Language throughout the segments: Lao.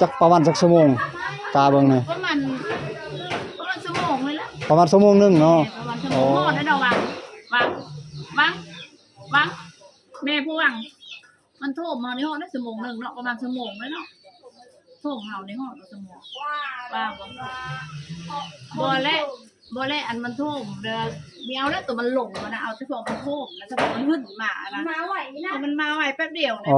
ຈັກປະມານຈັກຊົ່ວໂມງ ກາເບິ່ງນີ້? ປະມານ ປະມານຊົ່ວໂມງນີ້ແຫຼະ ປະມານຊົ່ວໂມງໜຶ່ງເນາະ. ປະມານຊົ່ວໂມງ ໂອ້ ຮອດແລ້ວດອກ ຫວັງ ຫວັງ ຫວັງ ຫວັງ ແມ່ຜູ້ຫວັງ ມັນໂທມເຮົານີ້ຮອດໄດ້ຊົ່ວໂມງໜຶ່ງເນາະ ປະມານຊົ່ວໂມງເລີຍເນາະ ໂທມເຮົານີ້ຮອດບໍ່ຊົ່ວໂມງ ວ່າບໍ່ ບໍ່ແຫຼະ ບໍ່ແຫຼະ ອັນມັນໂທມເດີ ມີເອົາແລ້ວໂຕມັນລົງຫັ້ນນະ ເອົາສະເພາະມັນໂທມນະ ສະເພາະມັນຫຶ້ນມານະ ມາໄວນະ ມັນມາໄວແປັບດຽວນະ ອໍ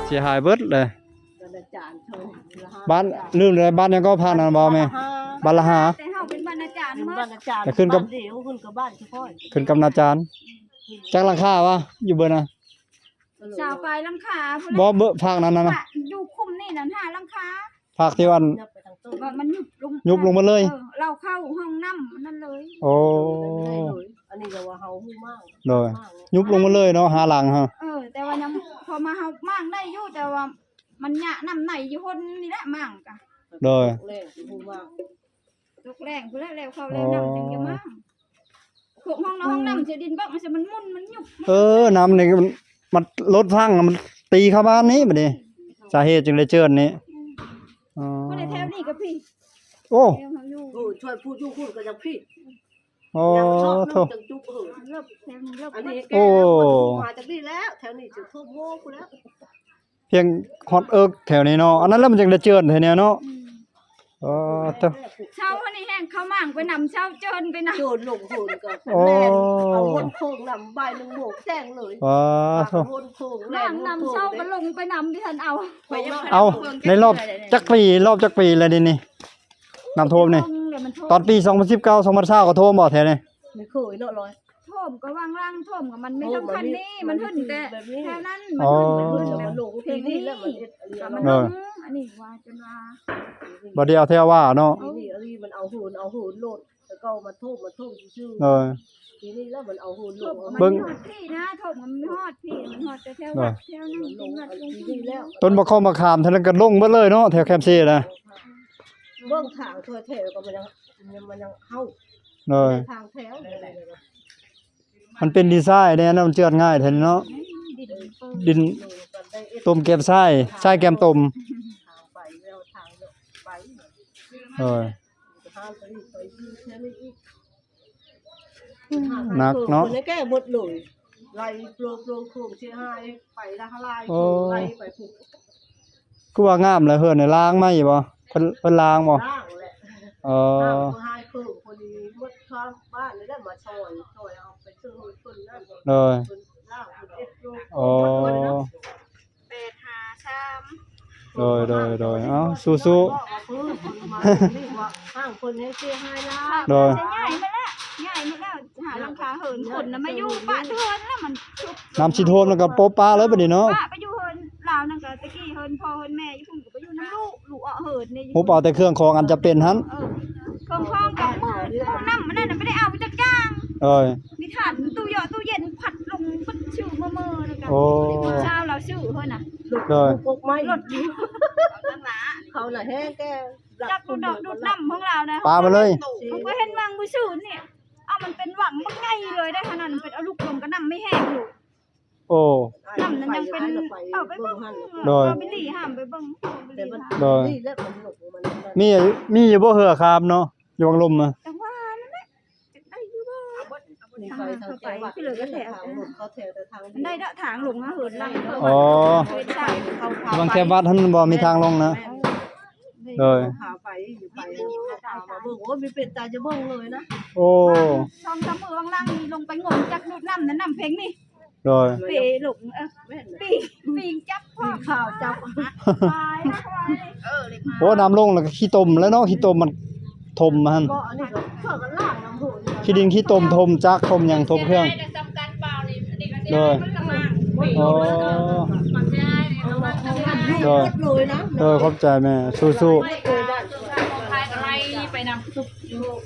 ເສຍຫາຍເບິດເລີຍ. ບ້ານ ລືມແລ້ວ ບ້ານຫຍັງກໍ ພາກນັ້ນບໍ່ແມ່? ບ້ານລະຫາ ແຕ່ເຮົາເປັນບ້ານອາຈານໝົດ ແຕ່ຂຶ້ນກັບ ບ້ານດຽວ ຂຶ້ນກັບບ້ານສະພອຍ ຂຶ້ນກັບນາຈານ. ຈັກຫຼັງຄາວະ ຢູ່ເບີນະ? ຊາວປາຍຫຼັງຄາພຸ້ນແຫຼະ ບໍ່ ເບີ ພາກນັ້ນນະ ຢູ່ຄຸ້ມນີ້ນັ້ນ ຫ້າຫຼັງຄາ ພາກທີ່ວ່າ ມັນຍຸບລົງ ຍຸບລົງໝົດເລີຍ ເອີ ລາວເຂົ້າຫ້ອງນ້ຳອັນນັ້ນເລີຍ. ໂອ້ ອັນນີ້ກໍວ່າເຮົາຮູ້ມາກ ໂດຍ ຍຸບລົງໝົດເລີຍເນາະ ຫ້າຫຼັງຫັ້ນ. ເອີ ແຕ່ວ່າຍັງພໍມາເຮົາມ້າງໄດ້ຢູ່ ແຕ່ວ່າມັນຍະນ້ຳໃນຢູ່ຫົນນີ້ແຫຼະ ມ້າງກະ ໂດຍ ແລ້ວຮູ້ມາກ ຕົກແລ້ງພຸ້ນແຫຼະ ແລ້ວເຂົ້າແລ້ວນ້ຳຈຶ່ງຈະມາ ພວກຫ້ອງນ້ຳ ຫ້ອງນ້ຳເສຍດິນບັກ ມັນ ມັນໝຸ່ນ ມັນຍຸບ ເອີ ນ້ຳນີ້ມັນ ມັນລົດພັງ ມັນຕີເຂົ້າບ້ານນີ້ບັດນີ້ ສາເຫດຈຶ່ງໄດ້ເຈີນນີ້. ອໍ ບໍ່ໄດ້ແຖວນີ້ກໍພີ້ ໂອ້ ແຖວເຮົາຢູ່ ໂອ້ ຊ່ວຍຜູ້ຢູ່ພຸ້ນກໍຍັງພີ້. ໂອ້ ໂທ້ ອັນນີ້ ໂອ້ ມາຈາກນີ້ແລ້ວ ແຖວນີ້ຈະທົ່ວໂມພຸ້ນແລ້ວ ພຽງຮອດເອິກແຖວນີ້ເນາະ ອັນນັ້ນແລ້ວມັນຈັ່ງໄດ້ເຈີນແຖວນີ້ເນາະ. ອືມ ເອີ ເຈົ້າ ເຊົ້າອັນນີ້ແຮ່ງເຂົ້າໝາງໄປນຳ ເຊົ້າເຈີນໄປນຳ ໂຈນລົງໂພນກໍ ອໍ ແລ່ນເອົາຫົນໂຄ້ງນຳ ບ່າຍໜຶ່ງໂມງແຈ້ງເລີຍ. ວ້າ ໂທ້ ຫົນໂຄ້ງ ໝາງນຳເຊົ້າກໍລົງໄປນຳ ບໍ່ທັນເອົາ ເອົາ ໃນລອບຈັກປີ ລອບຈັກປີແລ້ວນີ້ ນ້ຳຖ້ວມນີ້? ລົງແລ້ວມັນຖ້ວມ ຕອນປີສອງພັນສິບເກົ້າ ສອງພັນຊາວກໍຖ້ວມບໍ່ແຖວນີ້? ບໍ່ເຄີຍເນາະ ລອຍ ຖ້ວມກໍຫວ່າງຫຼັງ ຖ້ວມກໍມັນມີ ໂອ້ ສຳຄັນນີ້ ມັນ ມັນຫຶ້ນແຕ່ ແບບນີ້ ແຖວນັ້ນ ອໍ ມັນຫຶ້ນ ມັນຫຶ້ນແບບ ລົງ ເພງນີ້ ນີ້ແລ້ວມັນເຮັດອັນນີ້ ກໍມັນ ໂດຍ ລົງ ອັນນີ້ວ່າຈົນວ່າ ບັດດຽວແຖວວ່າເນາະ ເອີ ອັນນີ້ ອັນນີ້ມັນເອົາໂຫນ ເອົາໂຫນໂລດ ແລ້ວກໍເອົາມາຖົມ ມາຖົມຊື່ໆ ໂດຍ ທີນີ້ແລ້ວມັນເອົາໂຫນລົງ ເບິ່ງ ມັນຮອດພີ້ນະ ຖົມມັນຮອດພີ້ ມັນຮອດແຕ່ແຖວ ໂດຍ ວັດແຖວນັ້ນ ເປັນວັດຫຼວງ ທີນີ້ແລ້ວ ຕົ້ນບັກເຂົ້າບັກຂາມເທົ່ານັ້ນກໍລົງເບິດເລີຍເນາະ ແຖວແຄມເຊນະ ເບິ່ງທາງທົ່ວແຖວກໍມັນຍັງ ມັນຍັງເຮົາ ໂດຍ ທາງແຖວ ມັນເປັນດີໄຊແດ່ເນາະ ມັນເຈື່ອນງ່າຍແທ້ເນາະ ດິນ ຕົ້ມແກມຊາຍ ຊາຍແກມຕົ້ມ ໂດຍ ໜັກເນາະ ແກ້ໝົດເລີຍ ໄຫຼໂປໂປໂຄ້ງເສຍຫາຍໄປລະຫາຍ ໂອ້ ໄຫຼໄປພຸ້ນ ຄືວ່າງາມແລ້ວ ເຮືອນນີ້ລ້າງໃໝ່ຢູ່ບໍ່? ເພິ່ນ ເພິ່ນລ້າງບໍ່? ລ້າງແຫຼະ ເອີ ລ້າງບໍ່ຫາຍເພິ່ນ ພໍດີໝົດຊາວບ້ານນີ້ແຫຼະມາຊ່ອຍ ຊ່ອຍເອົາໄປຊື້ເພິ່ນນັ້ນ ໂດຍ ເພິ່ນລ້າງເພິ່ນເຮັດຢູ່ ອໍ ເພິ່ນເນາະ ແປດຫ້າສາມ ໂດຍ ໂດຍ ໂດຍ ເອົ້າ ສູ້ໆ ເພິ່ນມານີ້ວ່າຫ້າງເພິ່ນໃຫ້ເສຍຫາຍຫຼາຍ ໂດຍ ໃຫຍ່ມາແລ້ວ ໃຫຍ່ມາແລ້ວ ຫາຫຼັງຄາເຫີນ ຄົນນະມາຢູ່ປະເຮືອນແລ້ວ ມັນຊຸບ ນ້ຳຊິຖ້ວມແລ້ວກໍປົບປະເລີຍບັດນີ້ເນາະ ປະໄປຢູ່ເຮືອນລາວນັ້ນກໍ ແຕ່ກີ້ເຮືອນພໍ່ເຮືອນແມ່ຢູ່ພຸ້ນ ໄປຢູ່ນຳລູກ ລູກເອາະເຫີນນີ້ ຮຸບເອົາແຕ່ເຄື່ອງຂອງອັນຈຳເປັນຫັ້ນ ເອີ ເຄື່ອງຂອງກັບມື ນ້ຳມັນນັ້ນໄປໄດ້ເອົາຈັກຢ່າງ ເອີຍ ມີຖາດຕູ້ເຍາະຕູ້ເຢັນ ພັດລົງປຶດຊິວເມີໆ ແລ້ວກໍ ໂອ້ ຊາວລາວຊື້ເຮີ້ນນະ ໂດຍ ລົດຢູ່ ເຂົານະແຮງແກ່ ຈັບດູດເນາະ ດູດນ້ຳຂອງລາວນະ ປາມາເລີຍ ເຂົາກໍເຫັນຫວ່າງມື້ຊືນນີ້ ເອົາ ມັນເປັນຫວ່າງບັກໃຫຍ່ເລີຍເດ້ ຂະໜາດເປັນເອົາລູກລົງກໍນ້ຳໄມ່ແຮງຢູ່ ໂອ້ ນ້ຳນັ້ນຍັງເປັນ ເອົາໄປເບິ່ງ ໂດຍ ເອົາໄປຫຼີຫ້າມໄປເບິ່ງ ໂດຍ ມີ ມີຢູ່ບໍ່ເຮືອຂ້າມເນາະ ຢູ່ວັງລົມນະ ຈັງຫວະນັ້ນແຫຼະ ຈັກໄດ້ຢູ່ບໍ່ ທາງເຂົ້າໄປ ຄືເລີຍກໍແຖວ ໄດ້ເດາະ ທາງລົງມາເຫີນຫຼັງ ອໍ ເປັນທາງ ວັງແຄມວັດຫັ້ນບໍ່ມີທາງລົງນະ ໂດຍ ຂາໄປ ໄປ ຂາມາເບິ່ງ ໂອ້ຍ ມີເປັນຕາຈະເບິ່ງເລີຍນະ ໂອ້ ສອງສາມມື້ຫວ່າງຫຼັງນີ້ລົງໄປງົມຈັກດູດນ້ຳນັ້ນ ນ້ຳເພັງນີ້ ໂດຍ ເປລົງ ເອີ ປີ ປີງຈັບພ້ອມ ປີງຂາວຈັບ ໂອ້ ນ້ຳລົງແລ້ວກໍຂີ້ຕົມແລ້ວເນາະ ຂີ້ຕົມມັນຖົມຫັ້ນ ບໍ່ ອັນນີ້ກໍເຂົາກໍລ້າງນ້ຳໂຫດ ຂີ້ດິນຂີ້ຕົມຖົມຈັກຖົມຫຍັງຖົມເຄື່ອງ ໂດຍ ອໍ ໂດຍ ເອີ ຂອບໃຈແມ່ ສູ້ໆ ໄປນຳ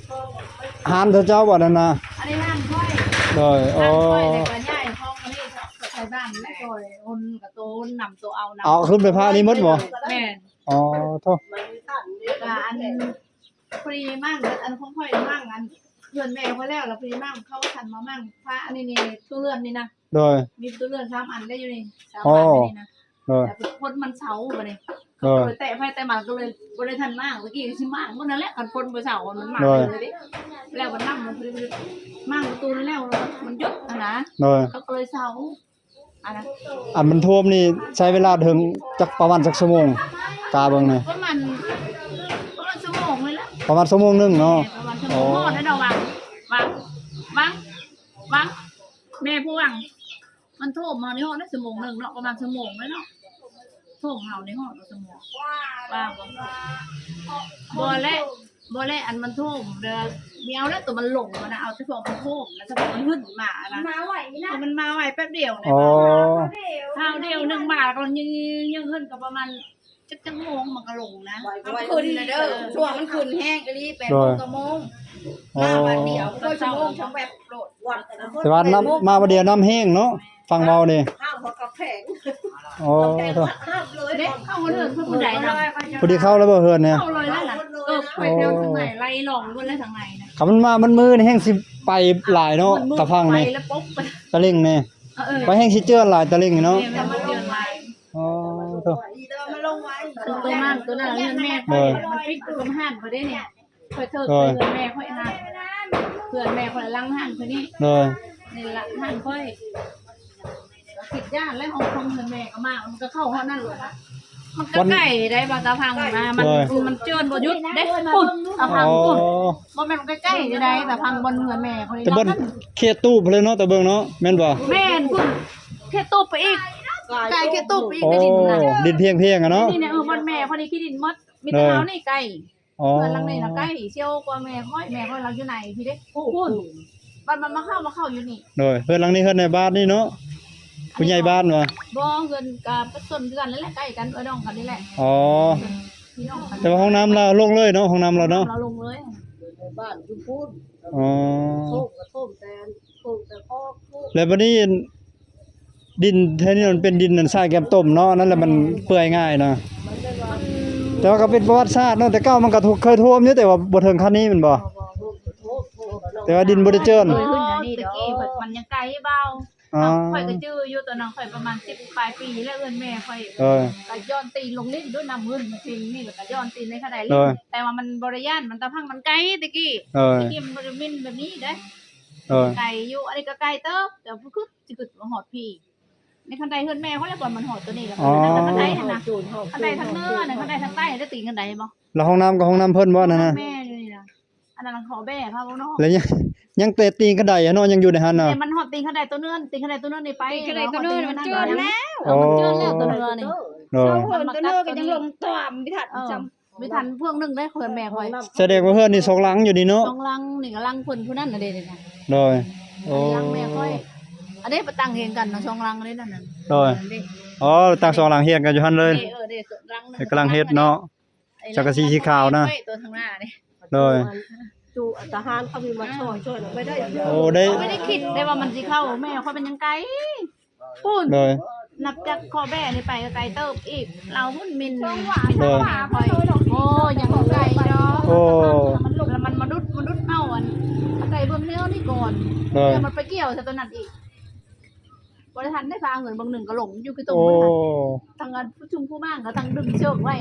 ຮ້ານເຈົ້າບໍ່ນັ້ນນະ ອັນນີ້ຮ້ານຂ້ອຍ ໂດຍ ອໍ ຮ້ານຂ້ອຍແລ້ວກໍຍ້າຍຫ້ອງມານີ້ ໃສ່ບ້ານແລ້ວກໍໂອນກະໂຕນຳໂຕເອົານຳ ເອົາຂຶ້ນໄປພານີ້ໝົດບໍ່ ແມ່ນ ອໍ ໂທ້ ກະອັນ ພໍດີໝັ້ງ ອັນຂອງຂ້ອຍໝັ້ງ ອັນເຮືອນແມ່ຂ້ອຍແລ້ວ ແລ້ວພໍດີໝັ້ງເຂົາສັນມາໝັ້ງພາ ອັນນີ້ນີ້ ຕູ້ເຮືອນນີ້ນະ ໂດຍ ມີຕູ້ເຮືອນສາມອັນໄດ້ຢູ່ນີ້ ສາມ ໂອ້ ບາດນີ້ນະ ໂດຍ ແຕ່ຝົນມັນເຊົາບາດນີ້ ໂດຍ ເຂົາກໍເລີຍແຕະໃຜແຕະມັນ ກໍເລີຍບໍ່ໄດ້ທັນໝັ້ງ ຕະກີ້ຊິໝັ້ງໝົດນັ້ນແຫຼະ ຄັນຝົນບໍ່ເຊົາມັນໝັ້ງ ໂດຍ ເລີຍເດ້ ແລ້ວມັນນຳມັນໝັ້ງປະຕູນີ້ແລ້ວ ມັນຢຸດຫັ້ນນະ ໂດຍ ເຂົາກໍເລີຍເຊົາ. ອັນນັ້ນ ອັນມັນຖ້ວມນີ້ໃຊ້ເວລາເຖິງຈັກ ປະມານຈັກຊົ່ວໂມງ ກະເບິ່ງນີ້? ປະມານ ປະມານຊົ່ວໂມງນີ້ແຫຼະ ປະມານຊົ່ວໂມງໜຶ່ງເນາະ ແມ່ນ ປະມານຊົ່ວໂມງ ອໍ ຮອດແລ້ວເນາະ ຫວ່າງ ຫວ່າງ ຫວ່າງ ຫວ່າງ ແມ່ຜູ້ຫວ່າງ ມັນຖ້ວມເຮົານີ້ຮອດແລ້ວຊົ່ວໂມງໜຶ່ງເນາະ ປະມານຊົ່ວໂມງແລ້ວເນາະ ຖ້ວມເຮົານີ້ຮອດແລ້ວຊົ່ວໂມງ ວ່າບໍ່ ບໍ່ແຫຼະ ບໍ່ແຫຼະ ອັນມັນຖ້ວມ ແບບວ່າບໍ່ເອົາແລ້ວ ໂຕມັນລົງຫັ້ນນະ ເອົາແຕ່ພວກມັນຖ້ວມນະ ສະເພາະມັນຫຶ້ນມາຫັ້ນນະ ມັນມາໄວນະ ມັນມາໄວແປັບດຽວນະ ອໍ ຄາວດຽວໜຶ່ງມາ ກໍຍິງໆ ເຮືອນກໍປະມານ ຈັກ ຈັກໂມງມັນກໍລົງນະ ມັນຂຶ້ນນະເດີ ຊ່ວງມັນຂຶ້ນແຮງອີ່ຫຼີ ແປດໂມງ ເກົ້າໂມງ ໂອ້ ມາບາດດຽວ ບໍ່ເຊີງໂມງ ຊ່ຳແວບໂລດ ແຕ່ວ່ານ້ຳ ມາບາດດຽວນ້ຳແຮງເນາະ ຟັງເວົ້ານີ້ ຫ້າມເຂົາກັບແພງ ໂອ້ ໂທ້ ເດ້ ເຂົ້າເຮືອນເພິ່ນຜູ້ໃດນະ ພໍດີເຂົ້າແລ້ວບໍ່ເຮືອນນີ້? ເຂົ້າເລີຍແລ້ວນະ ເອີ ໄປແຖວທາງໃນ ໄລ່ລອງເບິ່ງແລ້ວທາງໃນນະ ຄັນມັນມາມັນມືນີ້ແຮງຊິໄປຫຼາຍເນາະ ມັນມື ຕາພັງນີ້ ໄປແລ້ວປົກໄປ ຕາລິງນີ້ ເອີ ໄປແຮງຊິເຈື່ອນຫຼາຍ ຕາລິງນີ້ເນາະ ແມ່ນ ມັນເຈື່ອນຫຼາຍ ອໍ ໂທ້ ໂຕນັ້ນ ໂຕນັ້ນເຮືອນແມ່ຂ້ອຍ ໂດຍ ມັນປິດຢູ່ກັບຮ້ານຂ້ອຍເດ້ນີ້ ຂ້ອຍເທີກ ໂດຍ ເຮືອນແມ່ຂ້ອຍຫັ້ນ ເຮືອນແມ່ຂ້ອຍຫຼັງຮ້ານຂ້ອຍນີ້ ໂດຍ ນີ້ລະຮ້ານຂ້ອຍ ຄິດຢ້ານແລ້ວ ຂອງ ຂອງເຮືອນແມ່ກໍມາ ມັນກໍເຂົ້າຮອດນັ້ນໂລດນະ ມັນກໍໄກໄດ໋ ວ່າຕາພັງນະ ມັນ ໂດຍ ມັນເຈື່ອນບໍ່ຢຸດເດ້ ພຸ້ນ ຕາພັງພຸ້ນ ອໍ ບໍ່ແມ່ນໃກ້ໆໃດ໋ ຕາພັງບ່ອນເຮືອນແມ່ຂ້ອຍ ແຕ່ບ່ອນເຂດຕູບພຸ້ນເລີຍເນາະ ຕາເບິ່ງເນາະ ແມ່ນບໍ່? ແມ່ນພຸ້ນ ເຂດຕູບໄປອີກ ໄກເຂດຕູບໄປອີກ ໂອ້ ໃນດິນນະ ດິນພຽງໆ ອະເນາະ ນີ້ນະ ເອີ ບ່ອນແມ່ຂ້ອຍນີ້ທີ່ດິນໝົດ ມີແຕ່ ໂດຍ ເຮົານີ້ໃກ້ ອໍ ເຮືອນຫຼັງນີ້ນະໃກ້ ສ່ຽວກວ່າແມ່ຂ້ອຍ ແມ່ຂ້ອຍລາວຢູ່ໃນພີ້ເດ້ ພຸ້ນ ບັດມັນມາເຂົ້າ ມາເຂົ້າຢູ່ນີ້ ໂດຍ ເຮືອນຫຼັງນີ້ເຮືອນໃນບ້ານນີ້ເນາະ ຜູ້ໃຫຍ່ບ້ານຫວາ? ບໍ່ ເຮືອນກໍປະຊົນຄືກັນນັ້ນແຫຼະ ໃກ້ກັນ ເອື້ອຍນ້ອງກັນນີ້ແຫຼະ ອໍ ພີ່ນ້ອງກັນ ແຕ່ວ່າຫ້ອງນ້ຳລາວລົງເລີຍເນາະ ຫ້ອງນ້ຳລາວເນາະ ຫ້ອງນ້ຳລາວລົງເລີຍ ບ້ານຢູ່ພຸ້ນ ອໍ ໂຄກກະໂຄກແຕ່ ແລ້ວບັດນີ້ ດິນແຖວນີ້ມັນເປັນດິນອັນຊາຍແກ້ມຕົມເນາະ ນັ້ນແຫຼະມັນເປື່ອຍງ່າຍນະ ແຕ່ວ່າກໍເປັນປະຫວັດສາດເນາະ ແຕ່ເກົ່າມັນກໍເຄີຍຖ້ວມຢູ່ ແຕ່ວ່າບໍ່ເຖິງຂັ້ນນີ້ແມ່ນບໍ່? ແຕ່ວ່າດິນບໍ່ໄດ້ເຈີນ ໂດຍ ຂຶ້ນອັນນີ້ດອກ ແຕ່ກີ້ມັນຍັງໄກເບົາ ອໍ ຂ້ອຍກໍຈື່ຢູ່ ຕອນນັ້ນຂ້ອຍປະມານສິບປາຍປີແລ້ວ ເອື້ອຍແມ່ຂ້ອຍ ໂດຍ ກໍຢ້ອນຕີນລົງຫຼິ້ນຢູ່ນ້ຳເງິນ ມາຊິງນີ້ ແລ້ວກໍຢ້ອນຕີນໃນຂະໄດຫຼິ້ນ ໂດຍ ແຕ່ວ່າມັນບໍ່ໄດ້ຢ້ານ ມັນຕາພັງມັນໄກແຕ່ກີ້ ໂດຍ ແຕ່ກີ້ມັນບໍ່ໄດ້ມິນແບບນີ້ເດ້ ໂດຍ ໄກຢູ່ ອັນນີ້ກໍໄກເຕີບ ແຕ່ບໍ່ຄື ຊິຂຶ້ນມາຮອດພີ້ ໃນຄັນໄດເຮືອນແມ່ຂ້ອຍແລ້ວ ກ່ອນມັນຮອດໂຕນີ້ແລ້ວ ອໍ ຄັນໄດຫັ້ນນະ ຄັນໄດທາງເໜືອນະ ຄັນໄດທາງໃຕ້ໄດ້ຕີນຄັນໄດບໍ່? ແລ້ວຫ້ອງນ້ຳກໍຫ້ອງນ້ຳເພິ່ນບໍ່ອັນນັ້ນນະ? ແມ່ຢູ່ນີ້ນະ ອັນນັ້ນຂໍແບພາເວົ້າເນາະ ແລ້ວຍັງ ຍັງແຕ່ຕີນຄັນໄດຫັ້ນເນາະ ຍັງຢູ່ໃນຫັ້ນນະ ແຕ່ມັນຮອດຕີນຄັນໄດໂຕເນີນ ຕີນຄັນໄດໂຕເນີນນີ້ໄປ ຕີນຄັນໄດໂຕເນີນມັນເຈື່ອນແລ້ວ ອໍ ມັນເຈື່ອນແລ້ວໂຕເນີນນີ້ ໂດຍ ເສົາເຮືອນໂຕເນີນກໍຍັງລົງຕວມ ບໍ່ທັນ ເອີ ຊ່ຳ ບໍ່ທັນພວກໜຶ່ງໄດ້ເຮືອນແມ່ຂ້ອຍ ສະແດງວ່າເຮືອນນີ້ສອງຫຼັງຢູ່ນີ້ເນາະ ສອງຫຼັງນີ້ກໍຫຼັງເພິ່ນຜູ້ນັ້ນນະເດ້ນະ ໂດຍ ໂອ້ ຫຼັງແມ່ຂ້ອຍ ອັນເດ້ໄປຕັ້ງຮຽງກັນນະ ສອງຫຼັງເດ້ນັ້ນນະ ໂດຍ ອໍ ຕັ້ງສອງຫຼັງຮຽງກັນຢູ່ຫັ້ນເລີຍ ເອີ ເດ້ ຫຼັງໜຶ່ງ ກຳລັງເຮັດເນາະ ສັງກະສີສີຂາວນະ ໂຕທາງໜ້າເດ້ ໂດຍ ຈຸທະຫານເຂົາມີມາຊ່ອຍ ຊ່ອຍໄປໄດ້ ໂອ້ ໄດ້ ໄດ້ຄິດໄດ້ວ່າມັນຊິເຂົ້າ ແມ່ຂ້ອຍມັນຍັງໄກ ພຸ້ນ ໂດຍ ນັບຈາກຂໍແບນີ້ໄປກໍໄກເຕີບອີກ ລາວພຸ້ນມິນ ໂດຍ ໂອ້ ຍັງໄກດອກ ໂອ້ ແລ້ວມັນມະດຸດ ມະດຸດເອົາອັນ ໄກເບິ່ງແນວນີ້ກ່ອນ ໂດຍ ແລ້ວມັນໄປກ່ຽວໃສ່ຕົວນັ້ນອີກ ບໍ່ໄດ້ທັນໄດ້ພາເງິນເບິ່ງໜຶ່ງກໍຫຼົງຢູ່ຄືຕົງ ໂອ້ ທັງອັນຜູ້ຊຸມຜູ້ມາງກໍທັງດຶງເຊືອກໄວ້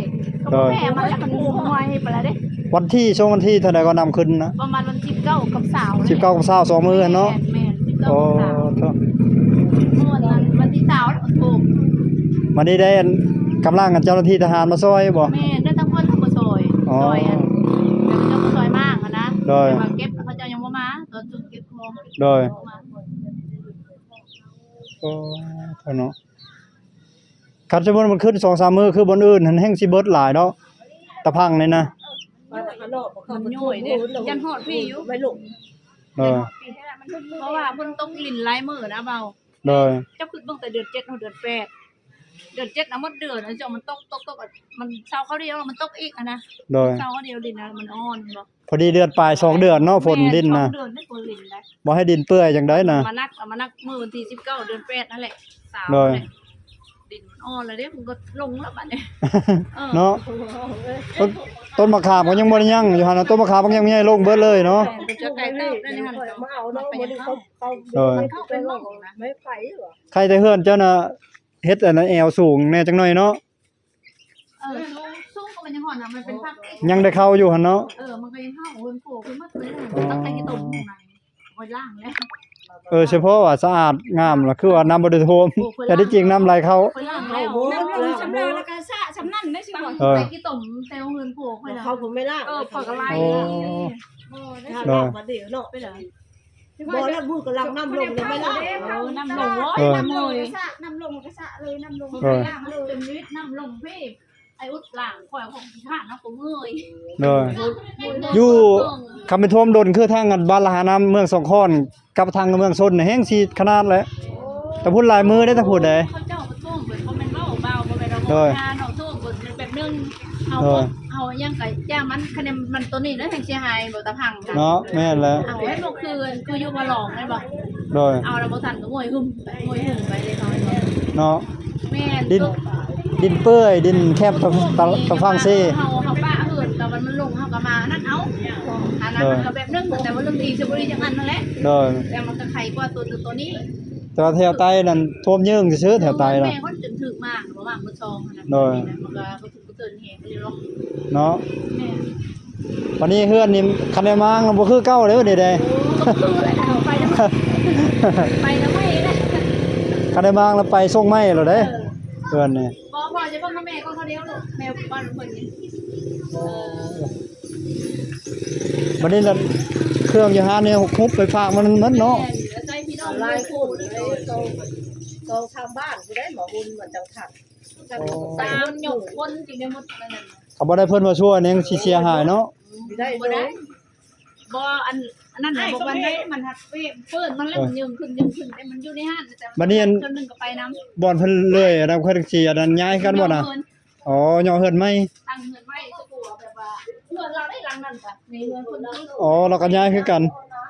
ກໍບໍ່ແພ້ມັນ ແລ້ວມັນງວຍໄປແລ້ວເດ້ ວັນທີ ຊ່ວງວັນທີເທົ່າໃດກໍນ້ຳຂຶ້ນນະ? ປະມານວັນທີສິບເກົ້າກັບຊາວ ສິບເກົ້າກັບຊາວ ສອງມື້ຫັ້ນເນາະ ແມ່ນ ສິບເກົ້າກັບຊາວ ໂອ້ ໂທ້ ມື້ນັ້ນວັນທີຊາວແລ້ວກໍຖ້ວມ ບັດນີ້ໄດ້ອັນກຳລັງອັນເຈົ້າໜ້າທີ່ທະຫານມາຊ່ອຍບໍ່? ແມ່ນ ໄດ້ທັງເພິ່ນທັງມາຊ່ອຍ ອໍ ຊ່ອຍອັນ ເຂົາເຈົ້າມາຊ່ອຍມາຫັ້ນນະ ໂດຍ ແຕ່ວ່າເກັບ ເຂົາເຈົ້າຍັງບໍ່ມາ ຕອນຊຸມເກັບຂອງ ໂດຍ ບໍ່ມາ ໂອ້ ເນາະ ຄັນສົມມຸດມັນຂຶ້ນສອງສາມມື້ຄືບ່ອນອື່ນຫັ້ນແຮ່ງຊິເບິດຫຼາຍເນາະ ຕາພັງນີ້ນະ ມັນໂຍຍເດ້ ຢ້ານຮອດພີ້ຢູ່ ເອີ ເພາະວ່າຝົນຕົກລິນຫຼາຍມື້ນະເບົາ ໂດຍ ເຈົ້າຄິດເບິ່ງແຕ່ເດືອນເຈັດຮອດເດືອນແປດ ເດືອນເຈັດນະໝົດເດືອນ ເຈົ້າມັນຕົກ ຕົກ ຕົກ ມັນເຊົາຄາວດຽວ ມັນຕົກອີກຫັ້ນນະ ໂດຍ ເຊົາຄາວດຽວ ດິນນະມັນອ່ອນເນາະ ພໍດີເດືອນປາຍສອງເດືອນເນາະ ຝົນລິນນະ ແມ່ນ ສອງເດືອນໄດ້ຝົນລິນໄດ້ ບໍ່ໃຫ້ດິນເປື່ອຍຈັ່ງໃດນະ ມານັກ ເອົາມານັກມື້ວັນທີສິບເກົ້າເດືອນແປດນັ້ນແຫຼະ ໂດຍ ດິນມັນ ອ່ອນແລ້ວເດ້ ມັນກໍລົງແລ້ວບັດນີ້ ເອີ ເນາະ. ຕົ້ນ ຕົ້ນມະຂາມກໍຍັງບໍ່ໄດ້ຍັງຢູ່ຫັ້ນນະ ຕົ້ນມະຂາມກໍຍັງໃຫຍ່ລົງເບິດເລີຍເນາະ. ເອີ ເປັນເຈົ້າໄກ່ເຕີບໄດ້ນີ້ຫັ້ນ ມາເອົາເນາະ ມື້ນີ້ເຂົາ ເຂົາ ເອີ ມັນເຂົ້າໄປໝ່ອງນະ ໄມ່ໄປຫວາ ໃຄ່ແຕ່ເຮືອນເຈົ້ານະ ເຮັດອັນນັ້ນແອວສູງແດ່ຈັກໜ້ອຍເນາະ. ເອີ ສູງ ສູງກໍມັນຍັງຮອດນະ ມັນເປັນຜັກ ຍັງໄດ້ເຂົ້າຢູ່ຫັ້ນເນາະ. ເອີ ມັນກໍຍັງເຂົ້າ ໂອ້ຍ ໂພຂຶ້ນໝົດເລີຍ ອໍ ຕັ້ງແຕ່ຂີ້ຕົມຂ້າງໃນ ຂ້ອຍລ້າງແລ້ວ. ເອີ ສະເພາະວ່າສະອາດງາມລະ ຄືວ່ານ້ຳບໍ່ໄດ້ຖ້ວມ ແຕ່ທີ່ຈິງນ້ຳໄຫຼເຂົ້າ. ຂ້ອຍລ້າງແລ້ວ ນ້ຳລົງຊຳລະ ແລ້ວກໍສະຊຳນັ້ນໄດ້ຊິບໍ່. ເອີ ໃສ່ຂີ້ຕົມແຕ່ເຮືອນໂພຂ້ອຍນະ ເຂົາບໍ່ແມ່ນລ້າງ. ເອີ ຂ້ອຍກໍໄລ່ ອໍ ບໍ່ໄດ້ ໂດຍ ລ້າງບາດດຽວເນາະ ໄປເລີຍ. ບໍ່ແລ້ວ ບຸນກໍຫຼັງນ້ຳລົງແລ້ວໄປລ້າງ. ເອີ ນ້ຳລົງ ເອີ ນ້ຳລົງກໍສະ ນ້ຳລົງກໍສະເລີຍ ນ້ຳລົງ ເອີ ໄປລ້າງເລີຍ ເປັນວິດນ້ຳລົງເພ ໄອ້ອຸດລ້າງ ຂ້ອຍຄົງຂີ້ຄ້ານເນາະ ກູເອີຍ. ໂດຍ ຢູ່ ຄັນແມ່ນຖ້ວມດົນ ຄືທາງອັນບ້ານລະຫານ້ຳ ເມືອງສອງຄອນ ກັບທາງເມືອງຊົນນີ້ແຮງຊິຂະໜາດແຫຼະ. ແຕ່ພຸ້ນຫຼາຍມື້ເດ້ ແຕ່ພຸ້ນໃດ ເຂົາເຈົ້າກໍຖ້ວມເບິດ ບໍ່ແມ່ນເວົ້າເບົາ ບໍ່ແມ່ນວ່າ ໂດຍ ເວົ້າທານເນາະ ຖ້ວມເບິດແບບໜຶ່ງ ເຮົາ ໂດຍ ເຮົາຍັງກະຢ່າມັນ ຄະແນນມັນໂຕນີ້ນະ ແຮງເສຍຫາຍບໍ່ຕາພັງນະ. ເນາະ ແມ່ນແຫຼະ. ເອົາໃຫ້ໝົດຄື ຄືຢູ່ບໍ່ຫຼອງແມ່ນບໍ່? ໂດຍ ເອົາແລ້ວບໍ່ທັນກໍໂຫຍຫຶ້ມ ໂຫຍຫຶ້ມໄປເດ້ເຂົາເນາະ. ເນາະ ແມ່ນ ດິນ ດິນເປື່ອຍ ດິນແຄບຕາ ຕາຝັ່ງເຊ. ເຮົາ ເຮົາປະເຮືອນກໍມັນ ມັນລົງ ເຮົາກໍມາອັນນັ້ນເອົາ ອັນນັ້ນ ໂດຍ ມັນກໍແບບໜຶ່ງ ແຕ່ວ່າເລື່ອງດີຊິບໍ່ດີຈັ່ງອັນນັ້ນແຫຼະ. ໂດຍ ແຕ່ມັນກໍໄຄກວ່າຕົວ ຕົວນີ້. ແຕ່ວ່າແຖວໃຕ້ນັ້ນຖ້ວມເຍີ້ງຊື່ໆ ແຖວໃຕ້ນະ ແມ່ຄົນຈົນຖືກມາ ບໍ່ວ່າມື້ຊອງຫັ້ນນະ. ໂດຍ ມັນກໍ ເນາະ ແມ່ນ ບັດນີ້ເຮືອນນີ້ຄັນໄດ້ມ້າງບໍ່ຄືເກົ່າເດ້ບັດນີ້ເດ້. ໂອ້ ຄືແລ້ວ ໄປນຳ ໄປນຳໄມ້ເດ້ ຄັນໄດ້ມ້າງແລ້ວໄປສົ່ງໄມ້ໂລດເດ້. ເອີ ເຮືອນນີ້ ບໍ່ ພໍ່ຈະເບິ່ງກັບແມ່ກໍເຂົາດຽວໂລດ ແມ່ບ້ານເພິ່ນນີ້. ເອີ ບັດນີ້ລະເຄື່ອງຢູ່ຮ້ານນີ້ຮຸບໄປຝາກມັນໝົດເນາະ. ແມ່ນ ອາໄສພີ່ນ້ອງຫຼາຍຄົນ ສອງ ສອງສາມບ້ານຜູ້ໃດມາບຸນມາຈັງທັນ. ສາມຍົກຄົນຈຶ່ງໄດ້ໝົດນັ້ນນະ. ຄັນບໍ່ໄດ້ເພິ່ນມາຊ່ວຍນີ້ຊິເສຍຫາຍເນາະ. ບໍ່ໄດ້ ບໍ່ໄດ້ ບໍ່ ອັນ ອັນນັ້ນນະ ບໍ່ປານໃດ ມັນຮັກເປັນ ເປີດມັນແລ້ວ ເອີ ມັນຍື່ນຂຶ້ນ ຍື່ນຂຶ້ນ ແຕ່ມັນຢູ່ໃນຮ້ານ ແຕ່ ບັດນີ້ອັນ ສ່ວນໜຶ່ງກໍໄປນຳ ບ່ອນເພິ່ນເລີຍນະ ເພິ່ນຊິອັນນັ້ນຍ້າຍກັນບໍ່ນະ? ເຮືອນ ອໍ ຍໍເຮືອນໃໝ່ ຕັ້ງເຮືອນໃໝ່ ສະກົວແບບວ່າເຮືອນລາວໄດ້ຫຼັງນັ້ນກະ ໃນເຮືອນເພິ່ນ ອໍ ລາວກໍຍ້າຍຄືກັນ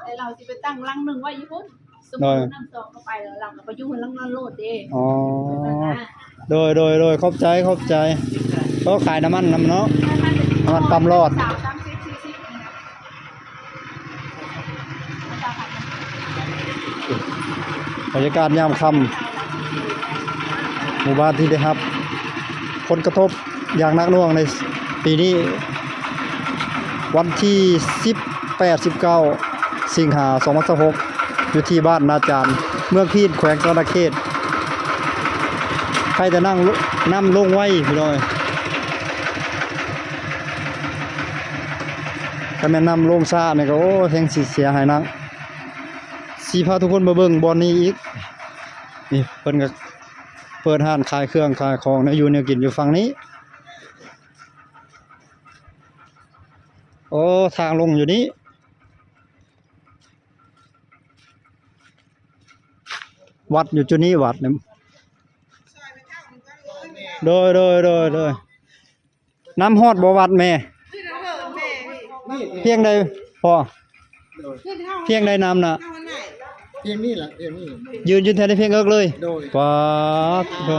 ແຕ່ລາວຊິໄປຕັ້ງຫຼັງໜຶ່ງໄວ້ຢູ່ພຸ້ນ. ໂດຍ ນ້ຳສອງເຂົ້າໄປແລ້ວ ຫຼັງກໍໄປຢູ່ຫຼັງນັ້ນໂລດເດ້. ອໍ ໂດຍ ໂດຍ ໂດຍ ຂອບໃຈ ຂອບໃຈ. ໂອ້ ຂາຍນ້ຳມັນນຳເນາະ ນ້ຳມັນປ້ຳຫຼອດ. ບັນຍາກາດຍາມຄ່ຳ ໝູ່ບ້ານທີ່ໄດ້ຮັບຜົນກະທົບຢ່າງໜັກໜ່ວງໃນປີນີ້ ວັນທີສິບແປດ ສິບເກົ້າ ສິງຫາ ສອງພັນຊາວຫົກ ຢູ່ທີ່ບ້ານນາຈານ ເມືອງພີນ ແຂວງສະຫວັນນະເຂດ. ໃຜແຕ່ນ້ຳ ນ້ຳລົງໄວພີ່ນ້ອງເອີຍ. ຄັນແມ່ນນ້ຳລົງຊ້ານີ້ກໍ ໂອ້ ແຮງຊິເສຍຫາຍໜັກ. ຊິພາທຸກຄົນມາເບິ່ງບ່ອນນີ້ອີກ. ນີ້ເພິ່ນກໍເປີດຮ້ານຂາຍເຄື່ອງຂາຍຂອງແນວຢູ່ແນວກິນຢູ່ຝັ່ງນີ້. ໂອ້ ທາງລົງຢູ່ນີ້ ວັດຢູ່ຈຸດນີ້ ວັດນີ້. ໂດຍ ໂດຍ ໂດຍ ໂດຍ. ນ້ຳຮອດບໍ່ວັດແມ່? ພຽງໃດພໍ? ພຽງໃດນ້ຳນະ? ພຽງນີ້ລະ ພຽງນີ້ ຢືນຢູ່ແຖວນີ້ພຽງເອິກເລີຍ. ໂດຍ. ປາດໂທ້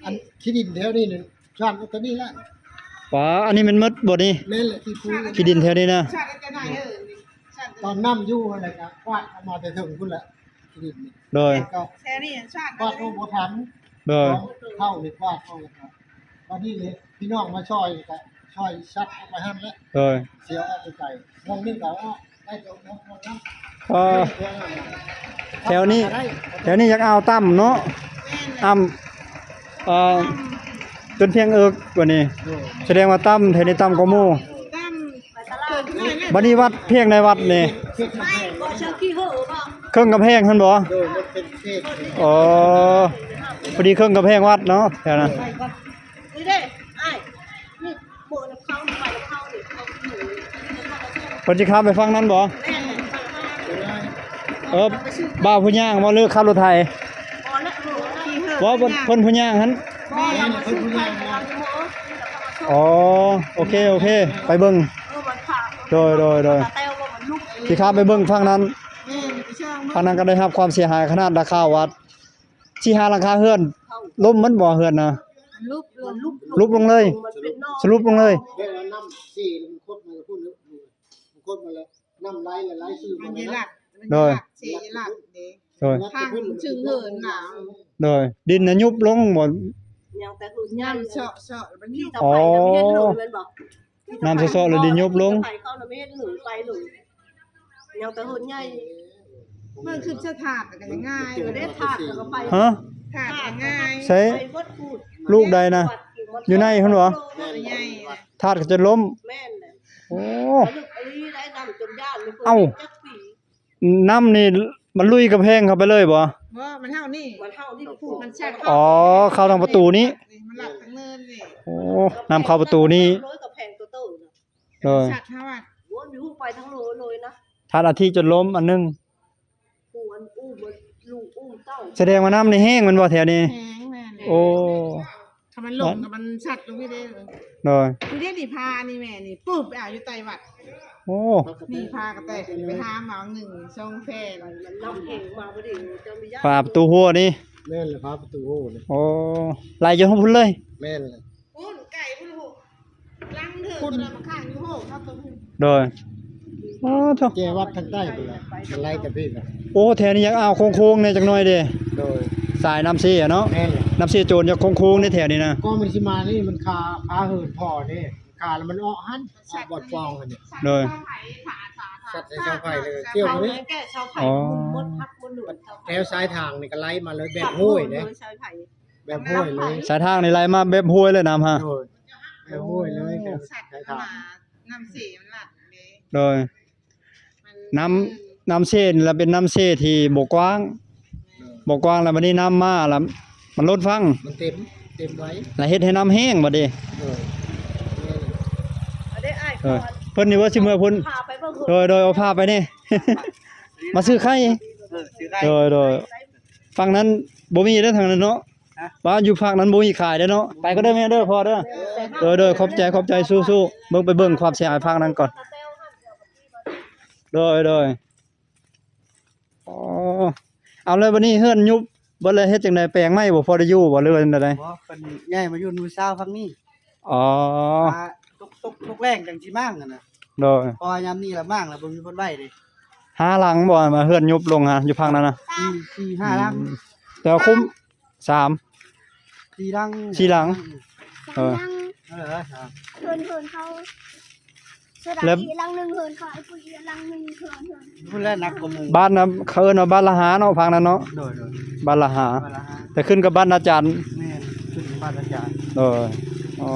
ອັນຂີ້ດິນແຖວນີ້ນີ້ ຊັ້ນເອົາຕົວນີ້ລະ. ປາດ ອັນນີ້ແມ່ນໝົດບໍ່ນີ້? ແມ່ນແຫຼະ ຂີ້ຝຸ່ນ ຂີ້ດິນແຖວນີ້ນະ. ຕອນນ້ຳຢູ່ຫັ້ນແຫຼະ ກະກວາດເອົາມາແຕ່ເທິງພຸ້ນແຫຼະ ຂີ້ດິນນີ້. ໂດຍ. ແຖວນີ້ຊານ ກວາດເອົາບໍ່ທັນ. ໂດຍ. ເຂົ້ານີ້ກວາດເອົາ ບັດນີ້ນີ້ພີ່ນ້ອງມາຊ່ອຍກະຊ່ອຍຊັດອອກໄປຫັ້ນແຫຼະ. ໂດຍ. ເສຍອອກໄປໄກ ຫ້ອງໜຶ່ງກະອອກໄດ້ ສອງຫ້ອງນຳ. ເອີ ແຖວນີ້ ແຖວນີ້ຢາກເອົາຕ່ຳເນາະ ອ່ຳ ເອີ ຈົນພຽງເອິກກວ່ານີ້. ໂດຍ. ສະແດງວ່າຕ່ຳ ແຖວນີ້ຕ່ຳກວ່າໝູ່. ບັດນີ້ວັດພຽງໃດວັດນີ້? ເຄິ່ງກຳແພງຫັ້ນບໍ່? ອໍ ພໍດີເຄິ່ງກຳແພງວັດເນາະ ແຖວນັ້ນ. ເພິ່ນຊິຂ້າມໄປຝັ່ງນັ້ນບໍ່? ເອີ ບ່າວຜູ້ຍ່າງບໍ່ ຫຼືຂັບລົດໄຖ? ບໍ່ ເພິ່ນຜູ້ຍ່າງຫັ້ນ. ອໍ ໂອເຄ ໂອເຄ ໄປເບິ່ງ. ໂດຍ ໂດຍ ໂດຍ. ຊິຂ້າມໄປເບິ່ງຝັ່ງນັ້ນ. ຝັ່ງນັ້ນກໍໄດ້ຮັບຄວາມເສຍຫາຍຂະໜາດ ຫຼັງຄາວັດ ສີ່ຫ້າຫຼັງຄາເຮືອນ ລົ້ມໝົດບໍ່ເຮືອນນະ? ຫຼຸບລົງ ຫຼຸບລົງເລີຍ ມັນເປັນໜອງ ສະຫຼຸບລົງເລີຍ. ແບບວ່ານ້ຳເຊມັນຄົດມາແລ້ວພຸ້ນ ມັນຄົດມາແລ້ວ ນ້ຳໄຫຼຫຼາຍໆຊື່ ມັນເດລັກ ໂດຍ ເຊເດລັກເດ້ ໂດຍ ທາງເຊິ່ງເຫີນນະ ໂດຍ ດິນນະຍຸບລົງໝົດ ຍັງແຕ່ຫຸ້ນ ຍາມເຊາະໆ ມັນມີ ອໍ ເຮັດລົງແມ່ນບໍ່? ນ້ຳເຊາະໆ ແລ້ວດິນຍຸບລົງ ໄປເຂົານະ ເຮັດໜູໄປໂລດ ຍັງແຕ່ຫົນໃຫຍ່ ເບິ່ງຂຶ້ນສະຖາດກໍຍັງງ່າຍ ເອີ ເດ້ ຖາດກໍໄປ ຮະ ຖາດກໍງ່າຍ ໃສ ໄປເບິດພູ້ນ ລູກໃດນະ ຢູ່ໃນພຸ້ນບໍ່? ແມ່ນ ຖາດກໍຈົນລົ້ມ ແມ່ນແຫຼະ ໂອ້ ເອົາ ນ້ຳນີ້ມັນລຸຍກຳແພງເຂົ້າໄປເລີຍບໍ່? ບໍ່ ມັນເທົ່ານີ້ ມັນເທົ່ານີ້ ມັນຊັດ ອໍ ເຂົ້າທາງປະຕູນີ້ ມັນລັດທາງເນີນນີ້ ໂອ້ ນ້ຳເຂົ້າປະຕູນີ້ ໂດຍ ສັດເຮົາອະ ໂອ້ຍ ມີຮູ້ໄປທາງໂລເລີຍນະ ທ່ານອາທິຈົນລົ້ມອັນໜຶ່ງ ຜູ້ອັນອູ້ມ ລູກອູ້ມເຕົ້າ ສະແດງວ່ານ້ຳນີ້ແຮງແມ່ນບໍ່ແຖວນີ້? ແຮງ ແມ່ນ ໂອ້ ຖ້າມັນລົງກໍມັນສັດລົງນີ້ເດ້ ໂດຍ ນີ້ເດ້ ນີ້ພານີ້ແມ່ນີ້ ປຸບ ໄປເອົາຢູ່ໃຕ້ວັດ ໂອ້ ນີ້ພາກະແຕກ ໄປຫາມາໜຶ່ງສອງແຜ່ນ ນ້ຳແຮງມາພໍດີ ເຈົ້າມີຍາ ພາປະຕູຫົວນີ້ ແມ່ນແຫຼະ ພາປະຕູຫົວນີ້ ໂອ້ ໄຫຼຈົນຮອດພຸ້ນເລີຍ ແມ່ນແຫຼະ ພຸ້ນ ໄກພຸ້ນ ຫຼັງເທິງພຸ້ນ ໂດຍ ອໍ ໂທ້ ແຈວັດທາງໃຕ້ພຸ້ນແຫຼະ ມັນໄຫຼຈາກພີ້ນະ ໂອ້ ແຖວນີ້ຢາກອ່າວໂຄ້ງໆແດ່ຈັກໜ້ອຍເດ້ ໂດຍ ສາຍນ້ຳເຊເນາະ ແມ່ນແຫຼະ ນ້ຳເຊໂຈນຢາກໂຄ້ງໆເດ້ແຖວນີ້ນະ ກໍມັນຊິມານີ້ ມັນຄາ ພາເຫີນພໍເດ້ ຄາແລ້ວມັນເອາະຫັ້ນ ເອາະບ່ອນປ່ອງຫັ້ນເດ້ ໂດຍ ສັດໃສ່ເສົາໄຟເລີຍ ກ່ຽວມານີ້ ແກ່ເສົາໄຟ ອໍ ໝົດພັກໝົດໜູນ ແຖວສາຍທາງນີ້ກໍໄຫຼມາເລີຍ ແບບຫ້ວຍເດ້ ສາຍໄຟ ແບບຫ້ວຍເລີຍ ສາຍທາງນີ້ໄຫຼມາແບບຫ້ວຍເລີຍນ້ຳຮະ ໂດຍ ແບບຫ້ວຍເລີຍ ສາຍທາງ ນ້ຳເຊມັນຫຼັກເດ້ ໂດຍ ມັນ ນ້ຳ ນ້ຳເຊນີ້ລະເປັນນ້ຳເຊທີ່ບໍ່ກວ້າງ ໂດຍ ບໍ່ກວ້າງ ແລ້ວບັດນີ້ນ້ຳມາລະມັນລົ້ນຝັ່ງ ມັນເຕັມ ເຕັມໄວ ລະເຮັດໃຫ້ນ້ຳແຫ້ງບັດນີ້ ໂດຍ ເອີ ເພິ່ນນີ້ວ່າຊິເມືອພຸ້ນ ພາໄປເບິ່ງ ໂດຍ ໂດຍ ເອົາພາໄປນີ້ ມາຊື້ໄຂ່ ເອີ ຊື້ໄຂ່ ໂດຍ ໂດຍ ຝັ່ງນັ້ນບໍ່ມີເດ້ ທາງນັ້ນເນາະ ຮະ ວ່າຢູ່ພາກນັ້ນບໍ່ມີຂາຍເດ້ເນາະ ໄປກໍເດີແມ່ເດີ ພໍ່ເດີ ເອີ ໂດຍ ໂດຍ ຂອບໃຈ ຂອບໃຈ ສູ້ໆ ເບິ່ງ ໄປເບິ່ງຄວາມເສຍຫາຍພາກນັ້ນກ່ອນ ໂດຍ ໂດຍ ອໍ ເອົາ ແລ້ວບັດນີ້ເຮືອນຍຸບເບິດແລ້ວ ເຮັດຈັ່ງໃດ ແປງໃໝ່ບໍ່ ພໍໄດ້ຢູ່ບໍ່ ຫຼືວ່າຈັ່ງໃດ? ບໍ່ ເພິ່ນຍ້າຍມາຢູ່ມື້ເຊົ້າຝັ່ງນີ້ ອໍ ອ່າ ຕົກ ຕົກ ຕົກແລງຈັ່ງຊິມ້າງຫັ້ນນະ ໂດຍ ເພາະວ່າຍາມນີ້ລະມ້າງລະບໍ່ມີຄົນໄວ້ເດ້ ຫ້າຫຼັງບໍ່ ມາເຮືອນຍຸບລົງຫາ ຢູ່ພາກນັ້ນນະ ສີ່ ສີ່ ຫ້າຫຼັງ ອືມ ແຕ່ວ່າຄຸ້ມ ສາມ ສີ່ຫຼັງ ສີ່ຫຼັງ ເອີ ເອີ ເອີ ເພິ່ນ ເພິ່ນເຂົາ ແລ້ວອີກຫຼັງໜຶ່ງເຮືອນເຂົາ ອີກຫຼັງໜຶ່ງເຮືອນ ເຮືອນ ພຸ້ນແຫຼະໜັກກວ່າໝູ່ ບ້ານນະ ເຂົາເອີ້ນວ່າບ້ານລະຫາເນາະ ພາກນັ້ນເນາະ ໂດຍ ໂດຍ ບ້ານລະຫາ ບ້ານລະຫາ ແຕ່ຂຶ້ນກັບບ້ານອາຈານ ແມ່ນ ຂຶ້ນກັບບ້ານອາຈານ ໂດຍ ອໍ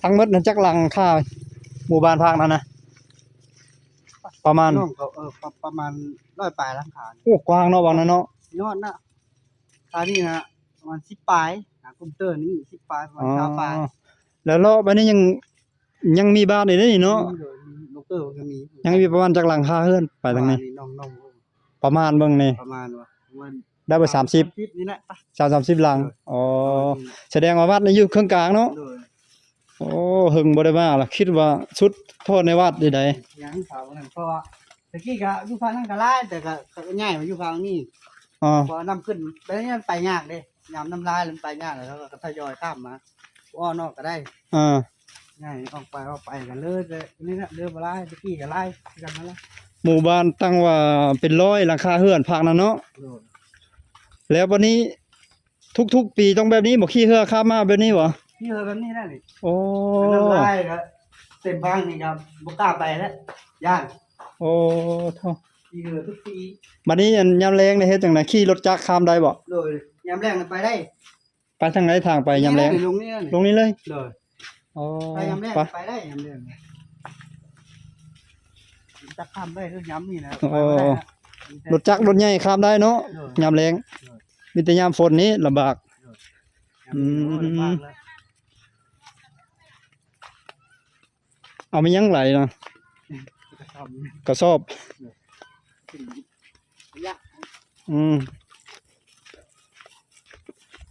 ທັງໝົດນັ້ນຈັກຫຼັງຄາ ໝູ່ບ້ານພາກນັ້ນນະ? ປະມານ ນ້ອງເຂົາ ເອີ ປະ ປະມານຮ້ອຍປາຍຫຼັງຄາ ໂອ້ ກວ້າງເນາະ ຫວ່າງນັ້ນເນາະ ຍອດນະ ຄານີ້ນະ ປະມານສິບປາຍ ຫາກຸມເຕີນນີ້ສິບປາຍ ປະມານຊາວປາຍ ແລ້ວເລາະໄປນີ້ຍັງ ຍັງມີບ້ານອີກເດ້ນີ້ເນາະ ມີໂດຍ ມີ ໂດຍ ຍັງມີປະມານຈັກຫຼັງຄາເຮືອນໄປທາງນີ້? ປະມານນີ້ນ້ອງ ນ້ອງ ປະມານເບິ່ງນີ້ ປະມານວ່າ ປະມານ ໄດ້ບໍ່ ສາມສິບ ສາມສິບນີ້ແຫຼະ ສາມ ສາມສິບຫຼັງ ໂດຍ ອໍ ປະມານນີ້ ສະແດງວ່າວັດນີ້ຢູ່ເຄິ່ງກາງເນາະ ໂດຍ ໂອ້ ເຫິງບໍ່ໄດ້ມາລະ ຄິດວ່າສຸດໂທດໃນວັດນີ້ໃດ ຍັງເຂົານັ້ນ ເພາະວ່າແຕ່ກີ້ກະຢູ່ຝັ່ງນັ້ນກະຫຼາຍ ແຕ່ກະ ກະຍ້າຍມາຢູ່ຝັ່ງນີ້ ອໍ ເພາະວ່ານ້ຳຂຶ້ນໄປນີ້ມັນໄປຍາກເດ້ ຍາມນ້ຳຫຼາຍລະມັນໄປຍາກ ແລ້ວເຂົາກະທະຍອຍຂ້າມມາ ບໍ່ອອກນອກກະໄດ້ ອ່າ ຍ້າຍອອກໄປ ອອກໄປກະເລີຍ ແຕ່ນີ້ນະ ເລີຍບໍ່ຫຼາຍ ແຕ່ກີ້ກະຫຼາຍຄືກັນນັ້ນລະ ໝູ່ບ້ານຕັ້ງວ່າເປັນຮ້ອຍຫຼັງຄາເຮືອນພາກນັ້ນເນາະ ໂດຍ ແລ້ວບັດນີ້ ທຸກໆປີຕ້ອງແບບນີ້ບໍ່? ຂີ່ເຮືອຂ້າມມາແບບນີ້ບໍ່? ຂີ່ເຮືອແບບນີ້ແຫຼະນີ້ ໂອ້ ນ້ຳຫຼາຍກະເສັ້ນທາງນີ້ກະບໍ່ກ້າໄປແລ້ວ ຢ້ານ ໂອ້ ໂທ້ ຂີ່ເຮືອທຸກປີ ບັດນີ້ອັນຍາມແລງນີ້ເຮັດຈັ່ງໃດ? ຂີ່ລົດຈັກຂ້າມໄດ້ບໍ່? ໂດຍ ຍາມແລງໄປໄດ້ ໄປທາງໃດທາງໄປຍາມແລງ? ນີ້ແຫຼະນີ້ ລົງນີ້ແຫຼະນີ້ ລົງນີ້ເລີຍ ໂດຍ ອໍ ໄປຍາມແລງ ໄປ ໄປໄດ້ຍາມແລງ ຈັກຂ້າມໄດ້ຄືຍາມນີ້ນະ ໂອ້ ໄປບໍ່ໄດ້ນະ ລົດຈັກລົດໃຫຍ່ຂ້າມໄດ້ເນາະ ໂດຍ ຍາມແລງ ໂດຍ ມີແຕ່ຍາມຝົນນີ້ລຳບາກ ໂດຍ ອືມ ຍາມຝົນລຳບາກເລີຍ ເອົາມາຍັງຫຼາຍນະ ກະສອບ ກະສອບ ໂດຍ ອືມ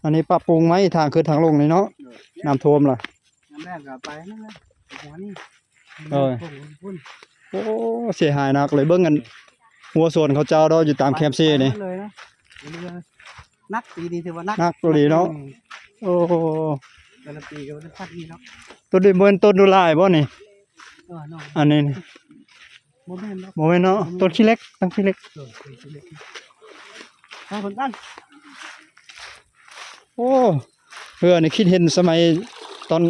ອັນນີ້ປັບປຸງໃໝ່ທາງຂຶ້ນທາງລົງນີ້ເນາະ ໂດຍ ນ້ຳຖ້ວມລະ ຍາມແລງກະໄປນັ້ນແຫຼະ ຫົວນີ້ ໂດຍ ໂອ້ ເສຍຫາຍໜັກເລີຍ ເບິ່ງອັນ ຮົ້ວສວນເຂົາເຈົ້າເນາະ ຢູ່ຕາມແຄມເຊນີ້. ໄປໝົດເລີຍນະ ເຮືອໜັກ ປີນີ້ຖືວ່າໜັກ ໜັກອີ່ຫຼີເນາະ. ອືມ ໂອ້ ແຕ່ລະປີກໍບໍ່ໄດ້ພັກນີ້ເນາະ. ຕົ້ນນີ້ບໍ່ແມ່ນຕົ້ນດູຫຼາຍບໍ່ນີ້? ເອີ ເນາະ ອັນນີ້ນີ້ ບໍ່ແມ່ນເນາະ ບໍ່ແມ່ນເນາະ. ອືມ ຕົ້ນຂີ້ເຫຼັກ ຕັ້ງຂີ້ເຫຼັກ ເອີ ຕົ້ນຂີ້ເຫຼັກ ໄປເບິ່ງກັນ. ໂອ້ ເຮືອນີ້ຄິດເຫັນສະໄໝຕອນ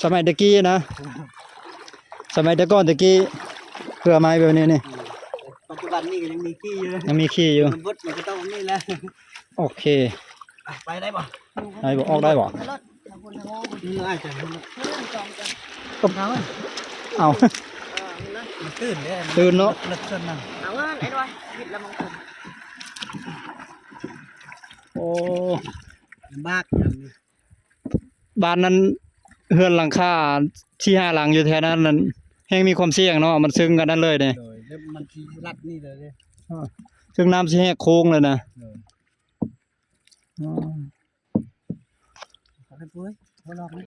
ສະໄໝແຕ່ກີ້ນະ ສະໄໝແຕ່ກ່ອນແຕ່ກີ້ ເຮືອໄມ້ແບບນີ້ນີ້. ອືມ ປັດຈຸບັນນີ້ກໍຍັງມີຂີ້ຢູ່ເລີຍ ຍັງມີຂີ້ຢູ່ ມັນບົດມັນກໍຕ້ອງມີແຫຼະ. ໂອເຄ ໄປໄດ້ບໍ່? ໄດ້ບໍ່? ອອກໄດ້ບໍ່? ອືມ ອາດຈະ ເອົາ ມັນຕື້ນເດ້ ຕື້ນເນາະ ເລິກສ່ວນນັ້ນ. ເອົາເງິນໄອ້ດ້ວຍ ວິດລະມັງຄຸມ. ໂອ້ ລຳບາກ ບ້ານນັ້ນເຮືອນຫຼັງຄາສີ່ຫ້າຫຼັງຢູ່ແຖວນັ້ນນັ້ນ ແຮ່ງມີຄວາມສ່ຽງເນາະ ມັນເຊິ່ງກັນນັ້ນເລີຍເດ້. ໂດຍ ແລ້ວມັນຊິລັດນີ້ເລີຍເດ້ ເຊິ່ງນ້ຳຊິແຫກໂຄ້ງເລີຍນະ. ໂດຍ ອືມ ເອົາໄປປຸ້ຍ ບໍ່ລອກນະ